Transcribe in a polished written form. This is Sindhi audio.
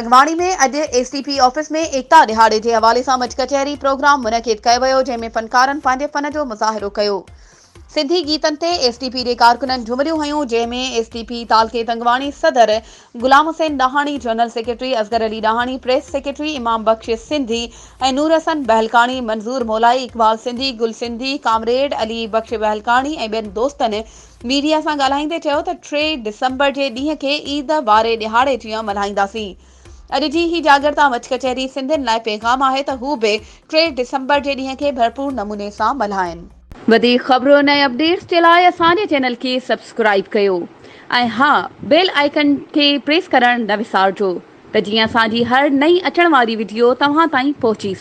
تنگواڻي ۾ اڄ ايس ٽي پي آفيس ۾ ايڪتا ڏهاڙي جي حوالي سان مچ ڪچهري پروگرام منعقد ڪيو ويو جنهن ۾ فنڪارن پنهنجي فن جو مظاهرو ڪيو. سنڌي گيتن تي ايس ٽي پي جي ڪارڪنن جهمريون هنيون جنهن ۾ ايس ٽي پي تعلقي تنگواڻي صدر Ghulam Hussain Dahani, general secretary Asghar Ali Dahani, press secretary Imam Bakhsh Sindhi ۽ Noor Hassan Bahalkani, Manzoor Molai, Iqbal Sindhi, Gul Sindhi, comrade Ali Bakhsh Bahalkani ۽ ٻين دوستن ميڊيا سان ڳالهائيندي چيو ته ٽي ڊسمبر جي ڏينهن کي عيد واري ڏهاڙي جيان ملهائينداسين. اڄ جي هي جاڳرتا مچ ڪچهري سنڌين لاء پيغام آهي ته هو به ٽي ڊسمبر جي ڏينهن کي ڀرپور نموني سان ملهائين. وڌيڪ خبرن ۽ اپڊيٽس جي لاء اسان جي چينل کي سبسڪرائيب ڪيو ۽ ها بيل آئيڪن کي پريس ڪرڻ نه وسارجو ته جيئن اسان جي هر نئين اچڻ واري وڊيو توهان تائين پهچي.